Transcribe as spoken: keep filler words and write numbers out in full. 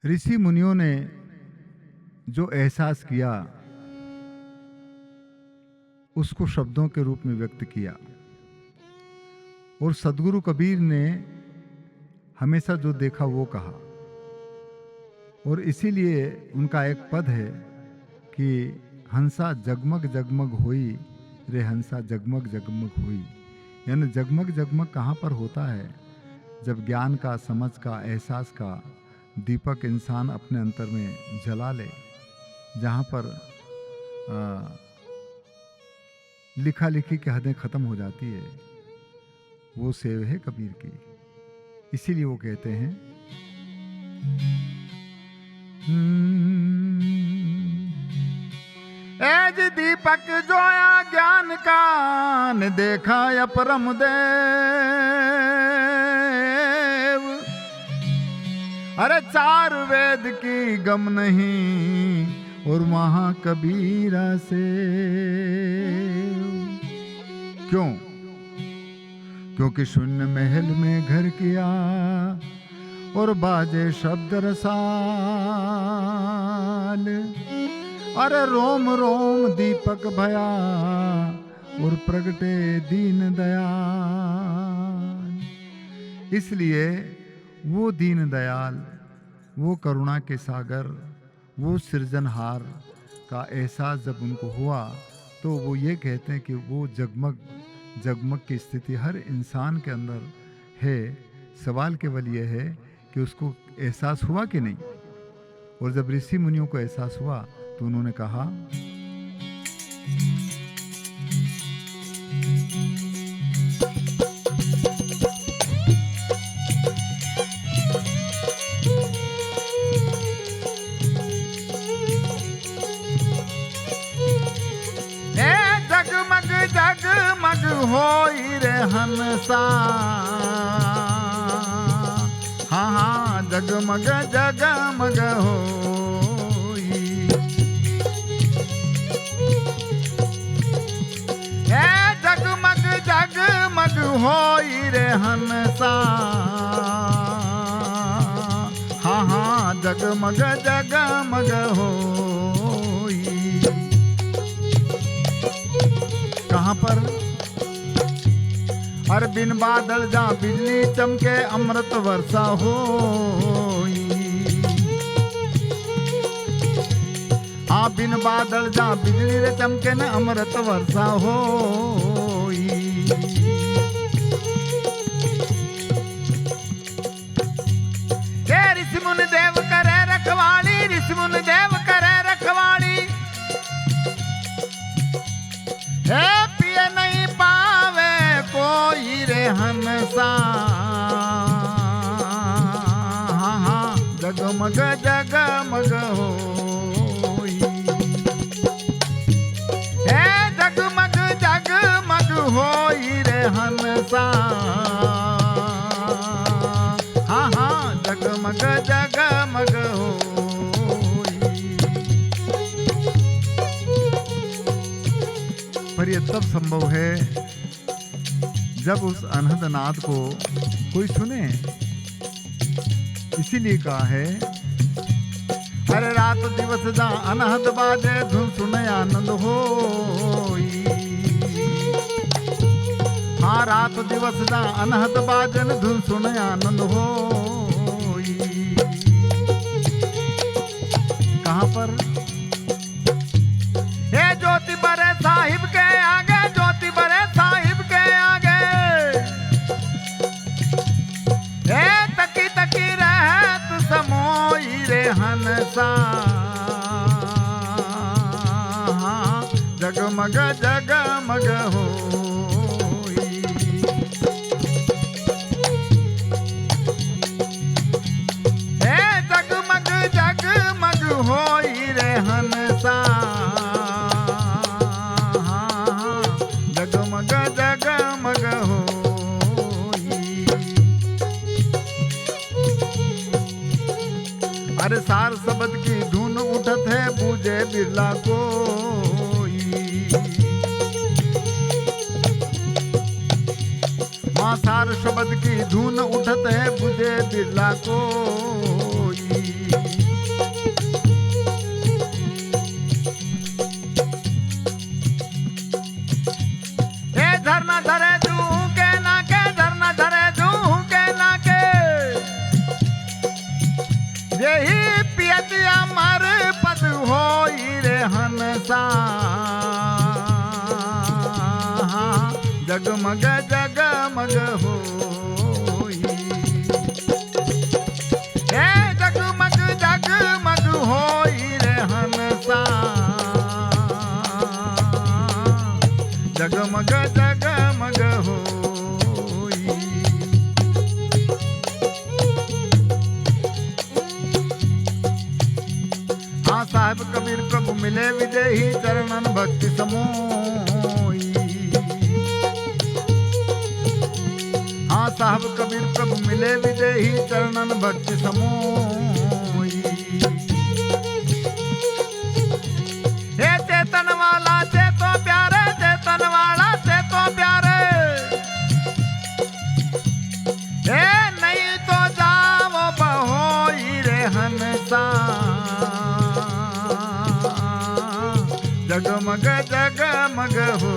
ऋषि मुनियों ने जो एहसास किया, उसको शब्दों के रूप में व्यक्त किया। और सदगुरु कबीर ने हमेशा जो देखा, वो कहा। और इसीलिए उनका एक पद है कि "हंसा जगमग जगमग होई रे, हंसा जगमग जगमग होई।" यानी जगमग जगमग कहाँ पर होता है? जब ज्ञान का, समझ का, एहसास का दीपक इंसान अपने अंतर में जला ले, जहाँ पर, आ, लिखा लिखी की हदें खत्म हो जाती है, वो सेव है कबीर की। इसीलिए वो कहते हैं, हम्म, "एज दीपक जोया ज्ञान का, न देखा अपरम देव। अरे चार वेद की गम नहीं, और महाकबीरा से।" क्यों? क्योंकि शून्य महल में घर किया और बाजे शब्द रसाल। अरे रोम रोम दीपक भया और प्रगटे दीन दयाल। इसलिए वो दीन दयाल, वो करुणा के सागर, वो सृजनहार का एहसास जब उनको हुआ, तो वो ये कहते हैं कि वो जगमग, जगमग की स्थिति हर इंसान के अंदर है। सवाल केवल ये है कि उसको एहसास हुआ कि नहीं? और जब ऋषि मुनियों को एहसास हुआ, तो उन्होंने कहा, "ए जगमग जगमग होई रे हंसा।" हाँ, हाँ, जगमग जगमग होई। ए जगमग जगमग होई रे हंसा। हाँ, हाँ, जगमग जगमग होई। कहाँ पर? अरे बिन बादल जा बिजली चमके, अमृत वर्षा होई। हाँ, बिन बादल जा बिजली रे चमके न, अमृत वर्षा होई। ए ऋषि मुनि देव करे रखवाली, ऋषि मुनि देव करे रखवाली। हे पिए नहीं पावे कोई रे हंसा। हाँ, हाँ, जगमग जगमग होई। हे जगमग जगमग होई रे हंसा। हाँ, हाँ, जगमग जगमग होई। पर ये तब संभव है जब उस अनहद नाद को कोई सुने। इसीलिए कहा है, अरे रात दिवस जा अनहद बाजे, धुन सुन आनंद होई। हाँ, रात दिवस जा अनहद बाजे न, धुन सुन आनंद होई। कहाँ पर? हे ज्योति बरे साहिब के आगे, ज्योति बरे साहिब के आगे। हे तकी तकी रहत समोई रे हंसा। जगमग जगमग होई। हे जगमग जगमग होई रे हंसा। जगमग जगमग होई। अरे सार शब्द की धुन उठत है, बूझे बिरला कोई। माँ सार शब्द की धुन उठत है, बूझे बिरला कोई। जेहि पियति अमर पद होई रे हंसा, जगमग जगमग होई। हे जगमग जगमग होई रे हंसा, जगमग जगमग होई। हाँ साहब कबीर प्रभु मिले विदेही, चरणन भक्ति समोई। हाँ साहब कबीर प्रभु मिले विदेही, चरणन भक्ति समोई। हे चेतन वाला चेतो प्यारे, चेतन वाला चेतो प्यारे। हे नहीं तो जावो बहोई रे हंसा, जगमग जगमग हो।